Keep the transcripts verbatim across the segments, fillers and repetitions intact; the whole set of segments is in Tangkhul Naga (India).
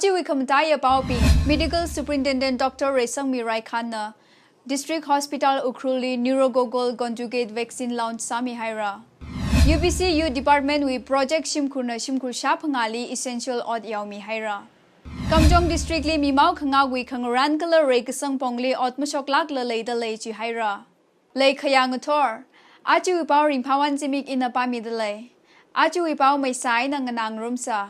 Chiwui khamataiya paobing, Medical Superintendent Doctor Reisangmi Raikhanna District Hospital Ukhrulli pneumococcal conjugate vaccine launch sāmihaira. U B C Youth Department wui project shimkhurna shimkhur shāphangāli essential ot yaomihaira. Kamjong District li mimao khangakwui khangarān kala reikasang pongli ot mashoklākla leidalei jihaira. Leikhayā ngathor, ajawui pao ringphāwon zimik ina pāmidalei. Ajawui pao maisā eina nganāngarumsa.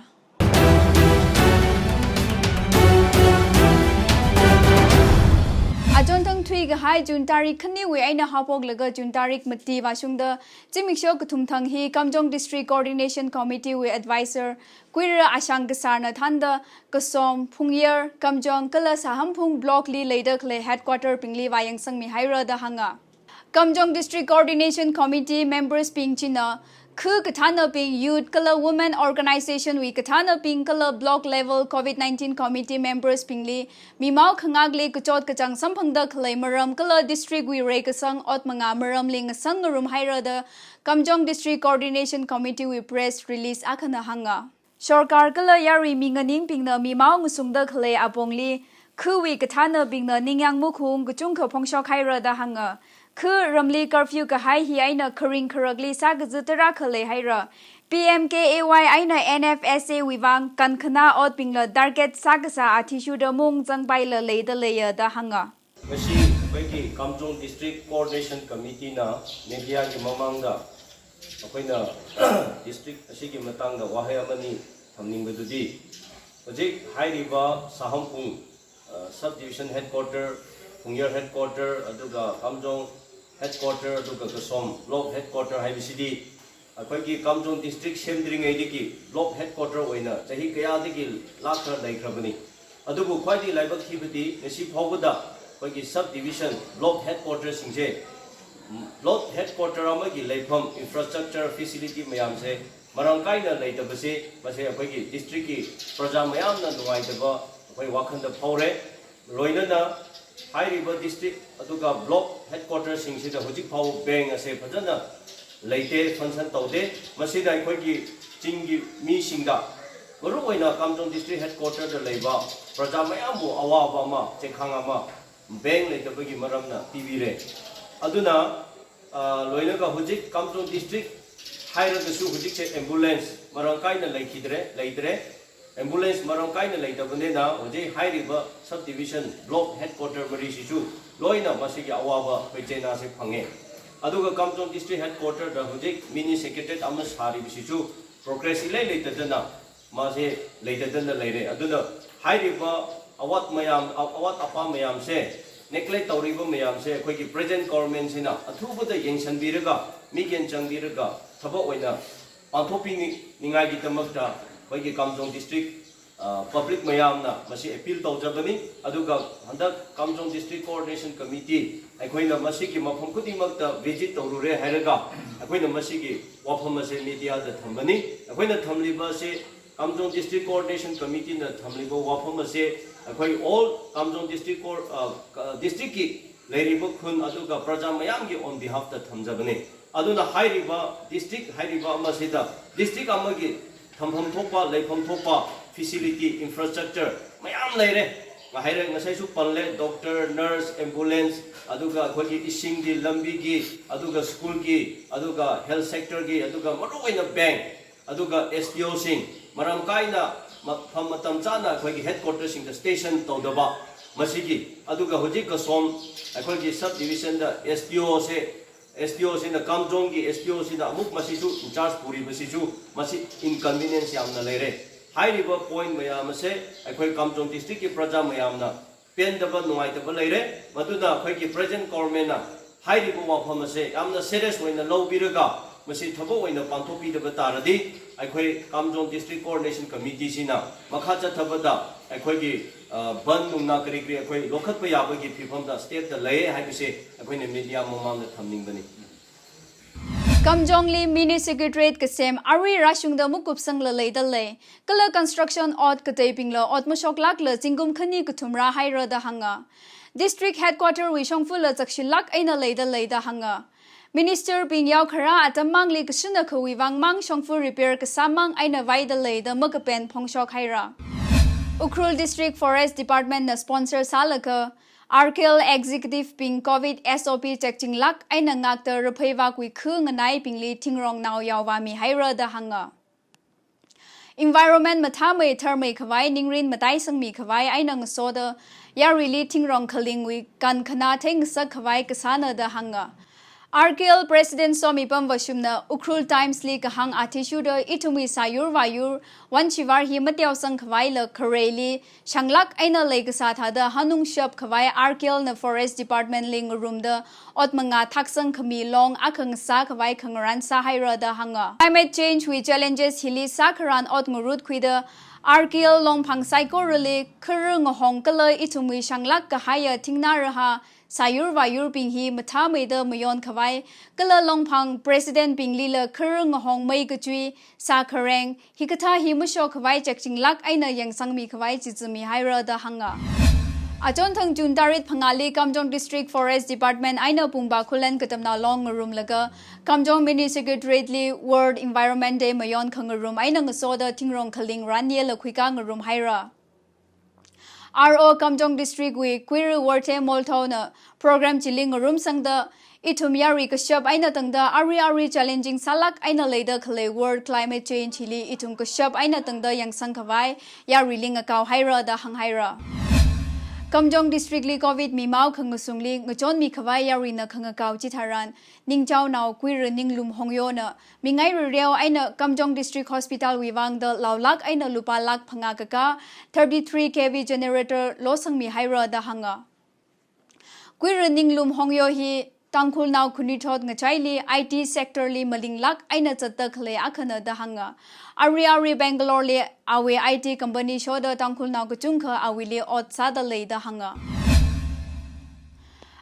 Achonthang thuikahai June tarik khaniwui eina haophoklaga June tarik mati vāshungda zimiksho kathum thang hi Kamjong District Coordination Committee wui Advisor Kuira Ashang Kasarna thānda Kasom, Phungyar, Kamjong kala Sahamphung block li leida khalei headquarter bingli vāyangsangmihaira da hānga. Kamjong District Coordination Committee members bing china khu kathānabing, youth kala women organization wui kathānabing kala block level covid nineteen committee members bingli mimao khangakli kachot kachāng samphangda khalei maram kala district wui reikasang ot mangā maramli ngasang ngarumhaira da Kamjong District Coordination Committee wui press release akhana hānga. Sorkar kala yarui minganingbingna mimao ngasungda khalei apongli, khuwui kathānabingna ningyāng mukhung kachungkha phongshokhaira da hānga. Khu ramli curfew kahai hi eina kharing kharakli sākaza tarākha leihaira. P M K A Y eina N F S A wui vang kankhanā otbingla target sākasā athishurda maungzangpaila leidaleiya da hānga. Ngashi ꯑꯩꯈꯣꯏꯒꯤ Kamjong District Coordination Committee ꯅ media ꯒꯤ ꯃꯃꯥꯡꯗ ꯑꯩꯈꯣꯏꯅ district ꯑꯁꯤꯒꯤ ꯃꯇꯥꯡꯗ ꯋꯥꯍꯩ ꯑꯃꯅꯤ ꯊꯝꯅꯤꯡꯕꯗꯨꯗꯤ, ꯍꯧꯖꯤꯛ ꯍꯥꯏꯔꯤꯕ ꯁꯥꯍꯝꯄꯨꯡ, ꯑ, sub division headquarter, ꯐꯨꯡꯌꯔ headquarter, ꯑꯗꯨꯒ ꯀꯥꯝꯖꯣꯡ headquarter, ꯑꯗꯨꯒ ꯀꯁꯣꯝ block headquarter ꯍꯥꯏꯕꯁꯤꯗꯤ ꯑꯩꯈꯣꯏꯒꯤ ꯀꯥꯝꯖꯣꯡ district ꯁꯦꯝꯗ꯭ꯔꯤꯉꯩꯗꯒꯤ block headquarter ꯑꯣꯏꯅ ꯆꯍꯤ ꯀꯌꯥꯗꯒꯤ ꯂꯥꯛꯈ꯭ꯔ ꯂꯩꯈ꯭ꯔꯕꯅꯤ꯫ ꯑꯗꯨꯕꯨ ꯈ꯭ꯋꯥꯏꯗꯒꯤ ꯂꯥꯏꯕꯛ ꯊꯤꯕꯗꯤ ꯉꯁꯤ ꯐꯥꯎꯕꯗ ꯑꯩꯈꯣꯏꯒꯤ sub division block headquarter ꯁꯤꯡꯁꯦ, ꯎꯝ, block headquarter ꯑꯃꯒꯤ ꯂꯩꯐꯝ, infrastructure, facility ꯃꯌꯥꯝꯁꯦ ꯃꯔꯥꯡ ꯀꯥꯏꯅ ꯂꯩꯇꯕꯁꯦ, ꯃꯁꯦ ꯑꯩꯈꯣꯏꯒꯤ district ꯀꯤ ꯄ꯭ꯔꯖꯥ ꯃꯌꯥꯝꯅ ꯅꯨꯡꯉꯥꯏꯇꯕ ꯑꯩꯈꯣꯏ ꯋꯥꯈꯜꯗ ꯐꯥꯎꯔꯦ꯫ ꯂꯣꯏꯅꯅ ꯍꯥꯏꯔꯤꯕ district ꯑꯗꯨꯒ block headquarter ꯁꯤꯡꯁꯤꯗ ꯍꯧꯖꯤꯛ ꯐꯥꯎꯕ bank ꯑꯁꯦ ꯐꯖꯅ ꯂꯩꯇꯦ, function ꯇꯧꯗꯦ꯫ ꯃꯁꯤꯅ ꯑꯩꯈꯣꯏꯒꯤ ꯆꯤꯡꯒꯤ ꯃꯤꯁꯤꯡꯗ, ꯃꯔꯨꯑꯣꯏꯅ ꯀꯥꯝꯖꯣꯡ district headquarter ꯗ ꯂꯩꯕ ꯄ꯭ꯔꯖꯥ ꯃꯌꯥꯝꯕꯨ ꯑꯋꯥꯕ ꯑꯃ, ꯆꯦꯈꯥꯡ ꯑꯃ bank ꯂꯩꯇꯕꯒꯤ ꯃꯔꯝꯅ ꯄꯤꯕꯤꯔꯦ꯫ ꯑꯗꯨꯅ, ꯑ, ꯂꯣꯏꯅꯒ ꯍꯧꯖꯤꯛ ꯀꯥꯝꯖꯣꯡ district ꯍꯥꯏꯔꯒꯁꯨ ꯍꯧꯖꯤꯛꯁꯦ ambulance ꯃꯔꯥꯡ ꯀꯥꯏꯅ ꯂꯩꯈꯤꯗ꯭ꯔꯦ, ꯂꯩꯇ꯭ꯔꯦ꯫ Ambulance ꯃꯔꯥꯡ ꯀꯥꯏꯅ ꯂꯩꯇꯕꯅꯤꯅ ꯍꯧꯖꯤꯛ ꯍꯥꯏꯔꯤꯕ sub division block headquarter ꯃꯔꯤꯁꯤꯁꯨ ꯂꯣꯏꯅ ꯃꯁꯤꯒꯤ ꯑꯋꯥꯕ ꯑꯩꯈꯣꯏ ꯆꯩꯅꯥꯁꯦ ꯐꯪꯉꯦ꯫ ꯑꯗꯨꯒ ꯀꯥꯝꯖꯣꯡ district headquarter ꯗ ꯍꯧꯖꯤꯛ mini secretariat ꯑꯃ ꯁꯥꯔꯤꯕꯁꯤꯁꯨ progress ꯏꯂꯩ ꯂꯩꯇꯗꯅ ꯃꯥꯁꯦ ꯂꯩꯇꯗꯅ ꯂꯩꯔꯦ꯫ ꯑꯗꯨꯅ ꯍꯥꯏꯔꯤꯕ ꯑꯋꯥꯠ ꯃꯌꯥꯝ, ꯑꯋꯥꯠ ꯑꯄꯥ ꯃꯌꯥꯝꯁꯦ, neglect ꯇꯧꯔꯤꯕ ꯃꯌꯥꯝꯁꯦ ꯑꯩꯈꯣꯏꯒꯤ present government ꯁꯤꯅ ꯑꯊꯨꯕꯗ ꯌꯦꯡꯁꯤꯟꯕꯤꯔꯒ, ꯃꯤꯠꯌꯦꯡ ꯆꯪꯕꯤꯔꯒ ꯊꯕꯛ ꯑꯣꯏꯅ ꯄꯥꯡꯊꯣꯛꯄꯤꯅꯤꯡꯉꯥꯏꯒꯤꯗꯃꯛꯇ ꯑꯩꯈꯣꯏꯒꯤ ꯀꯥꯝꯖꯣꯡ district, ꯑ, public ꯃꯌꯥꯝꯅ ꯃꯁꯤ appeal ꯇꯧꯖꯕꯅꯤ꯫ ꯑꯗꯨꯒ ꯍꯟꯗꯛ ꯀꯥꯝꯖꯣꯡ District Coordination Committee ꯑꯩꯈꯣꯏꯅ ꯃꯁꯤꯒꯤ ꯃꯐꯝ ꯈꯨꯗꯤꯡꯃꯛꯇ visit ꯇꯧꯔꯨꯔꯦ ꯍꯥꯏꯔꯒ ꯑꯩꯈꯣꯏꯅ ꯃꯁꯤꯒꯤ ꯋꯥꯐꯝ ꯑꯁꯦ media ꯗ ꯊꯝꯕꯅꯤ꯫ ꯑꯩꯈꯣꯏꯅ ꯊꯝꯂꯤꯕ ꯑꯁꯤ ꯀꯥꯝꯖꯣꯡ District Coordination Committee ꯅ ꯊꯝꯂꯤꯕ ꯋꯥꯐꯝ ꯑꯁꯦ ꯑꯩꯈꯣꯏ all ꯀꯥꯝꯖꯣꯡ district ꯀꯣꯔ-, ꯑ, ꯀ-, district ꯀꯤ ꯂꯩꯔꯤꯕ ꯈꯨꯟ ꯑꯗꯨꯒ ꯄ꯭ꯔꯖꯥ ꯃꯌꯥꯝꯒꯤ on behalf ꯇ ꯊꯝꯖꯕꯅꯤ꯫ ꯑꯗꯨꯅ ꯍꯥꯏꯔꯤꯕ district ꯍꯥꯏꯔꯤꯕ ꯑꯃꯁꯤꯗ district ꯑꯃꯒꯤ ꯊꯝꯐꯝ ꯊꯣꯛꯄ, ꯂꯩꯐꯝ ꯊꯣꯛꯄ facility, infrastructure ꯃꯌꯥꯝ ꯂꯩꯔꯦ꯫ ꯉ-, ꯍꯥꯏꯔꯦ, ꯉꯁꯥꯏꯁꯨ ꯄꯜꯂꯦ, doctor, nurse, ambulance, ꯑꯗꯨꯒ ꯑꯩꯈꯣꯏꯒꯤ ꯏꯁꯤꯡꯒꯤ, ꯂꯝꯕꯤꯒꯤ, ꯑꯗꯨꯒ school ꯒꯤ, ꯑꯗꯨꯒ health sector ꯒꯤ, ꯑꯗꯨꯒ ꯃꯔꯨꯑꯣꯏꯅ bank, ꯑꯗꯨꯒ S D O ꯁꯤꯡ ꯃꯔꯥꯡ ꯀꯥꯏꯅ ꯃꯐꯝ ꯃꯇꯝ ꯆꯥꯅ ꯑꯩꯈꯣꯏꯒꯤ headquarter ꯁꯤꯡꯗ station ꯇꯧꯗꯕ ꯃꯁꯤꯒꯤ, ꯑꯗꯨꯒ ꯍꯧꯖꯤꯛ ꯀꯁꯣꯝ ꯑꯩꯈꯣꯏꯒꯤ sub division ꯗ S D O ꯁꯦ, S D O ꯁꯤꯅ, ꯀꯥꯝꯖꯣꯡꯒꯤ S D O ꯁꯤꯅ ꯑꯃꯨꯛ ꯃꯁꯤꯁꯨ in charge ꯄꯨꯔꯤꯕꯁꯤꯁꯨ ꯃꯁꯤ inconvenience ꯌꯥꯝꯅ ꯂꯩꯔꯦ꯫ ꯍꯥꯏꯔꯤꯕ point ꯃꯌꯥꯝ ꯑꯁꯦ ꯑꯩꯈꯣꯏ ꯀꯥꯝꯖꯣꯡ district ꯀꯤ ꯄ꯭ꯔꯖꯥ ꯃꯌꯥꯝꯅ ꯄꯦꯟꯗꯕ, ꯅꯨꯡꯉꯥꯏꯇꯕ ꯂꯩꯔꯦ꯫ ꯃꯗꯨꯅ ꯑꯩꯈꯣꯏꯒꯤ present government ꯅ ꯍꯥꯏꯔꯤꯕ ꯋꯥꯐꯝ ꯑꯁꯦ ꯌꯥꯝꯅ serious ꯑꯣꯏꯅ ꯂꯧꯕꯤꯔꯒ ꯃꯁꯤ ꯊꯕꯛ ꯑꯣꯏꯅ ꯄꯥꯡꯊꯣꯛꯄꯤꯗꯕ ꯇꯥꯔꯗꯤ ꯑꯩꯈꯣꯏ ꯀꯥꯝꯖꯣꯡ District Coordination Committee ꯁꯤꯅ ꯃꯈꯥ ꯆꯠꯊꯕꯗ ꯑꯩꯈꯣꯏꯒꯤ, ꯑ, ꯕꯟ ꯅꯨꯡꯅ ꯀꯔꯤ ꯀꯔꯤ ꯑꯩꯈꯣꯏ ꯂꯧꯈꯠꯄ ꯌꯥꯕꯒꯤ ꯐꯤꯕꯝꯗ state ꯇ ꯂꯩꯌꯦ ꯍꯥꯏꯕꯁꯦ ꯑꯩꯈꯣꯏꯅ media ꯃꯃꯥꯡꯗ ꯊꯝꯅꯤꯡꯕꯅꯤ꯫ ꯀꯥꯝꯖꯣꯡꯂꯤ mini secretariat ꯀꯁꯦꯝ ꯑꯔꯨꯏ ꯔꯥꯁꯨꯡꯗ ꯃꯨꯛꯀꯨꯞ ꯁꯪꯂ ꯂꯩꯗ ꯂꯩ꯫ ꯀꯂ construction ot ꯀꯇꯩꯕꯤꯡꯂ ot ꯃꯁꯣꯛ ꯂꯥꯛꯂ ꯆꯤꯡꯒꯨꯝ ꯈꯅꯤ ꯀꯊꯨꯝꯔꯥ ꯍꯥꯏꯔꯗ ꯍꯪꯉ꯫ District headquarter ꯋꯤ ꯁꯣꯡꯐꯨꯂ ꯆꯛꯁꯤꯜꯂꯥꯛ ꯑꯩꯅ ꯂꯩꯗ ꯂꯩꯗ ꯍꯪꯉ꯫ Minister ꯕꯤꯡ ꯌꯥꯎꯈꯔꯥ ꯑꯇꯝ ꯃꯥꯡꯂꯤ ꯀꯁꯤꯟꯅ ꯈꯋꯤ ꯋꯥꯡ ꯃꯥꯡ ꯁꯣꯡꯐꯨ repair ꯀꯁꯥ ꯃꯥꯡ ꯑꯩꯅ ꯋꯥꯏꯗ ꯂꯩꯗ ꯃꯀꯄꯦꯟ ꯐꯣꯡꯁꯣꯛ ꯍꯥꯏꯔ꯫ Ukhrul District Forest Department na sponsor sālaga, R K L executive bing COVID S O P chekchinglāk eina ngakta rapheivakwui khu nganaibingli thingrongna yaovāmi haira da hānga. Environment mathāmei tharmei khavai ningrin mataisangmi khavai eina ngasoda, yaruili thingrong khalingwui kankhana theingasak khavai kasāna da hānga. R K L President Somipam Vashumna Ukhrul Times li kahāng athishurda ithumwui sāyur vāyur, wan shivār hi mateosang khavaila khareili shanglāk eina leikasā thāda hanungshap khavai R K L na Forest Department li ngarumda ot mangā thaksang khami long akha ngasā khavai khangarān sāhaira da hānga. Climate change wui challenges hili sākharān ot ngarutkhuida R K L longphang saikorali khara ngahong kala ithumwui shanglāk kahaiya thingnā rahā sāyur vāyurbing hi mathāmeida mayon khavai, kala longphang President binglila khara ngahongmei kachui, sākhareng, hikathā hi mashok khavai chekchinglāk eina yangsangmi khavai chichimi haira da hānga. Achonthang June tarik phangāli Kamjong District Forest Department eina Pungba Khullen Katamnao Long ngarumlaga, Kamjong Mini Secretariat li World Environment Day mayon khangarum eina ngasoda thingrong khaling ranye lakhuika ngarum haira. R O Kamjong District wui Kuiru Worthe Molthaona program chili ngarumsangda, ithum yarui kashap eina tangda ari ari challenging sālāk eina leida khalei World Climate Change hili ithum kashap eina tangda yangsang khavai yaruili ngakao haira da hānghaira. Kamjong District li COVID mimao khangasungli ngachonmi khavai yaruina khangakao chitharan, Ningchaonao Kuiru Ninglum Hongyona, mingai rareo eina Kamjong District Hospital wui vangda laolāk eina lupā lakh phangā kakā thirty-three K V generator losangmi haira da hānga. Kuiru Ninglum Hongyo hi Tangkhulnao khanuithot ngachaili I T sector li malinglāk eina zatda khalei akhana da hānga. Ari ari Bangalore li awui I T company shoda Tangkhulnao kachungkha awuili ot sāda lei da hānga.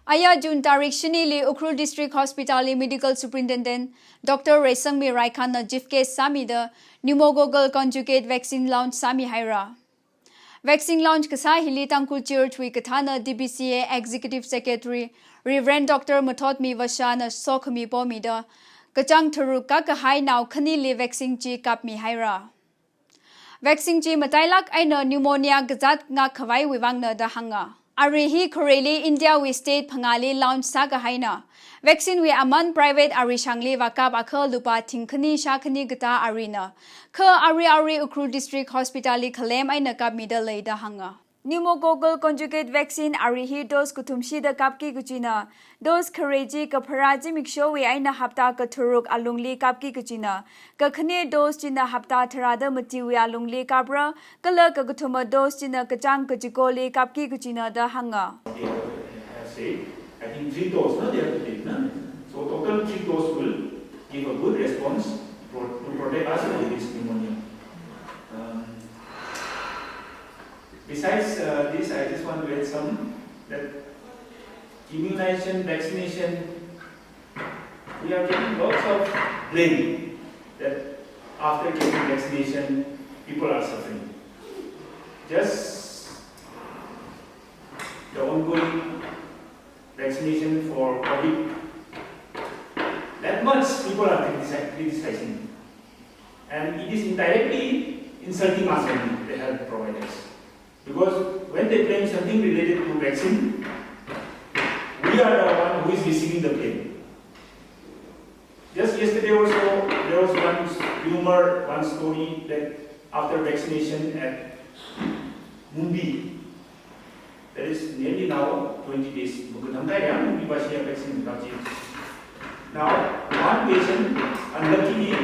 Aya June tarik shinili Ukhrul District Hospital li Medical Superintendent Doctor Reisangmi Raikhanna chief guest sāmida pneumococcal conjugate vaccine launch sāmi haira. Vaccine launch kasā hili Tangkhul Church wui kathāna D B C A Executive Secretary Reverend Doctor Mathotmi Vashana sokhami pomida, kachāng tharuk kakahai nao khanili vaccine chi kapmi haira. Vaccine chi matailāk eina pneumonia kazāt ngak khavaiwui vangna da hānga. Ari hi khareili India wui state phangāli launch sākahaina. Vaccine wui aman private arishangli vākap akha lupā thingkhani shākhani katā arina. Kha ari ari Ukhrul District Hospital li khalem eina kapmida lei da hānga. Pneumococcal conjugate vaccine ari hi dose kathum shida kapki kachina. Dose khare chi kapharā zimikshowui eina hapta katharuk alungli kapki kachina. Kakhane dose china hapta tharāda matiwui alungli kapra, kala kakathuma dose china kachāng kachikoli kapki kachina da hānga. They have said, I think three dose, no, they have to take, no? So total three dose will give a good response pro-, to protect us from this pneumonia. Um, besides, uh, this, I just want to add some that immunization, vaccination, we are getting lots of blame that after getting vaccination, people are suffering. Just the ongoing vaccination for COVID, that much people are critici-, criticizing. And it is indirectly insulting us only, the health providers. Because when they claim something related to vaccine, we are the one who is receiving the blame. Just yesterday also, there was one rumor, one story that after vaccination at Mumbai, that is nearly now twenty days. Mukadamda yang Mumbai Bashi vaccine without change. Now, one patient, unluckily,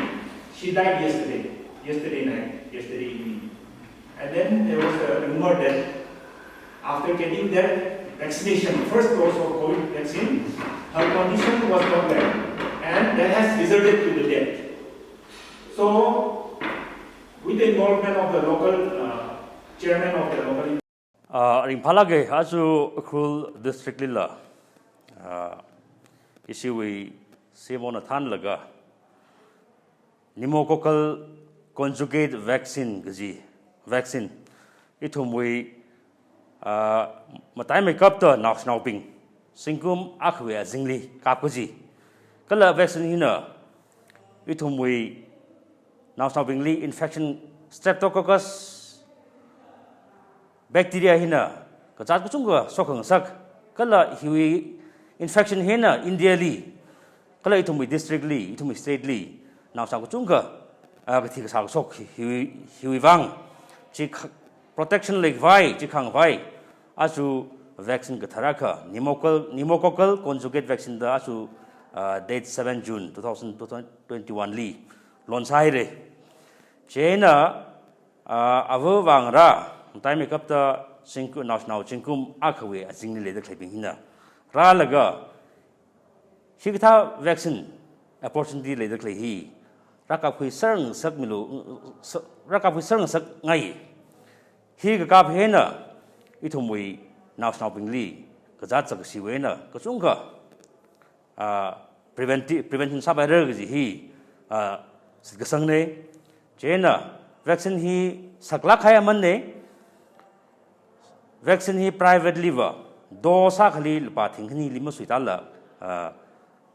she died yesterday, yesterday night, yesterday evening. And then there was a rumor that after getting that vaccination, first dose of COVID vaccine, her condition was not well, and that has resulted to the death. So, with the involvement of the local, uh, chairman of the local Ah, ringphālāka, aja Ukhrul District lila, ah, ishiwui C M O na thānlaga, pneumococcal conjugate vaccine kaji, vaccine, ithumwui, ah, mataimeikapta naoshinaobing zingkum akhawui azingli kap kaji. Kala vaccine hina ithumwui naoshinaobingli infection, streptococcus Bacteria hina kazāt kachungkha shokngasak, kala hiwui infection hina India li, kala ithumwui district li, ithumwui state li, naoshinao kachungkha, ah, kathi kasā kashok hi, hiwui, hiwui vang, chi kha-, protection leikhavai, chi khangavai, aja vaccine kathar akha, pneumococcal, pneumococcal conjugate vaccine da aja, ah, date seven June two thousand twenty-one li launch sāhaira. Chieina, ah, ava vang ra, matai meikapta zingkum, naoshinao zingkum akhawui azingli leida khaleibing hina rālaga, hikathā vaccine opportunity leida khalei hi rākapkhui serngasakmilu, sa-, rākapkhui serngasakngai. Hi kakap hina ithumwui naoshinaobingli kazāt zakashiwui eina kachungkha, ah, preventi-, prevention sāpaira kaji hi, ah, shitkasangnei. Chieina vaccine hi saklāk kahai amanei. Vaccine hi private li va, dose akhali lupā thingkhanili masuitāla, ah,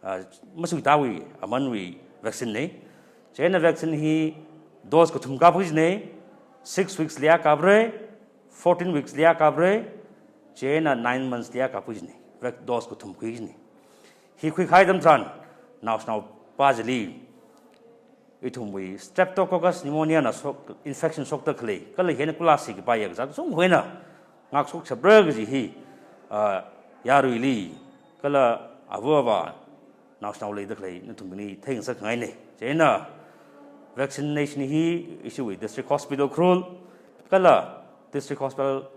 ah, masuitāwui amanwui vaccine nei. Chieina vaccine hi dose kathum kapkhui jinei, six weeks li akha kapra, fourteen weeks li akha kapra, chieina nine months li akha kapkhui jinei. Vac-, dose kathum khui jinei. Hi khuikahai atam tharan, naoshinao pā chili ithumwui Streptococcus pneumonia na shok, infection shokda khalei, kala hina kula si kapaiya kazāt kachungkhawui eina ngakshokshapra kaji hi, ah, yaruili, kala ava avā, naoshinao leida khalei nathumbingli theingasakngainei. Chieina vaccination hi ishiwui District Hospital Ukhrul, kala District Hospital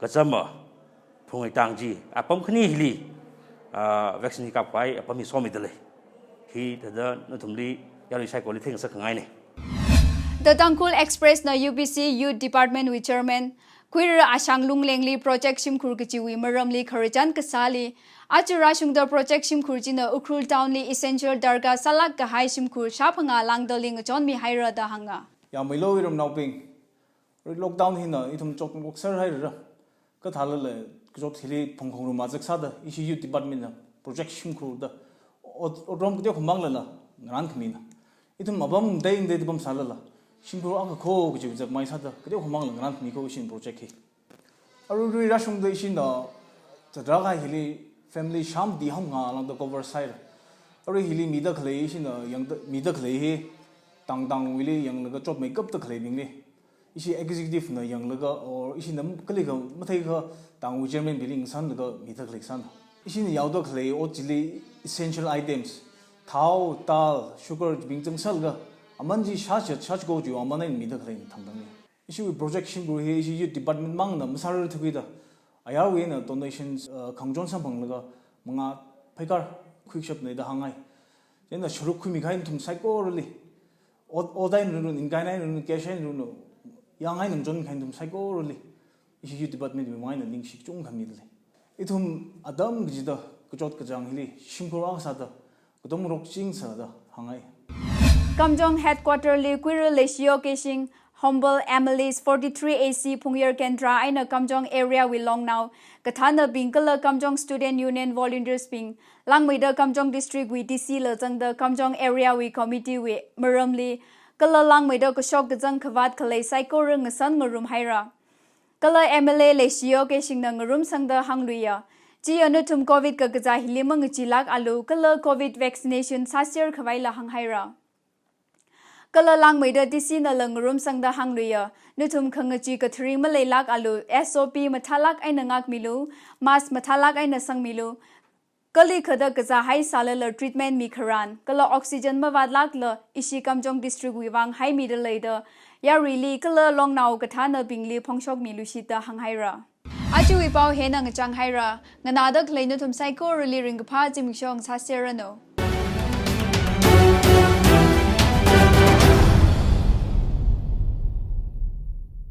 Kachama, Phungrei Tangji, apam khani hili, ah, vaccine hi kapkhavai apam hi somidalei. Hithāda nathumli, yarui saikorali theingasakngainei. The Tangkhul Express na U B C Youth Department wui Chairman, Khuira Ashang Lunglengli project shimkhur kachiwui maramli khararchan kasāli, aja rāshungda project shimkhur china Ukhrul Town li essential darkar sālāk kahai shimkhur shāphangā lāngdali ngachonmihaira da hānga. Yāmeilu iramnaobing, lockdown hina ithum chotngarok sāhaira. Kathālala kachot hili phongkhong rum azak sāda, ishi Youth Department na project shimkhur da, ot-, otram kateokha manglala ngarān khamina. Ithum apam dai dai da pamsālala, shimkhur akha kho kaji zakmai sāda, kateokha mangla ngarān khami kho ishin project hi. Aruirui rāshungda ishina, tadra kahai hili family shāmati hamngā lāngda cover sāhaira. Arui hili mida khalei ishina, yangda, mida khalei hi, tang tangwuili yanglaga chotmeikapda khaleibingli ishi executive na yanglaga, or ishina kalikha matheikha tangwui chairman bingli ngasanlaga mida khalei sāna. Ishina yaoda khalei ot chili essential items, thao, dal, sugar bing zangsālaga, aman chi shāchat, shāchiko chiwui aman eina mida khaleina thangthangli. Ishiwui project shimkhur hi ishi Youth Department mangna masārar thuikida, ayarwui eina donations, uh, khangachon samphanglaga, mangā pheikar khuikashapnei da hāngngai. Chieina sharuk khuimi kahai nathum saikorali, ot, ot eina ranu, ningkai eina ranu, cash eina ranu, yāng eina ngachon kahai nathum saikorali, ishi Youth Department wui manga eina ningshi kachungkha midalei. Ithum atam kachida kachot kachāng hili shimkhur akha sāda, katongarok ching sāda hāngngai. Kamjong Headquarter li Khuira Leishiyo Keishing, Honorable M L As forty-three A C Phungyar Kendra eina Kamjong Area wui longnao kathānabing kala Kamjong Student Union Volunteers bing, langmeida Kamjong District wui D C la zangda Kamjong Area wui Committee wui maramli, kala langmeida kashok kazang khavāt khalei saikora ngasan ngarumhaira. Kala M L A Leishiyo Keishing na ngarumsangda hāngluiya, chiya nathum covid kakazā hili mangacheelākalu, kala covid vaccination sāser khavaila hānghaira. Kala langmeida D C nala ngarumsangda hāngluiya, nathum khangachee katharing maleilāk alu, S O P mathālāk eina ngākmilu, mask mathālāk eina sangmilu, kalikhada kazāhai sālala treatment mikharan, kala oxygen mavātlākla ishi Kamjong District wui vang haimida leida, yaruili kala longnao kathānabingli phongshokmilushit da hānghaira. Ajawui pao hina ngachang haira, nganāda khalei nathum saikorali ringkaphā zimiksho sāserranu.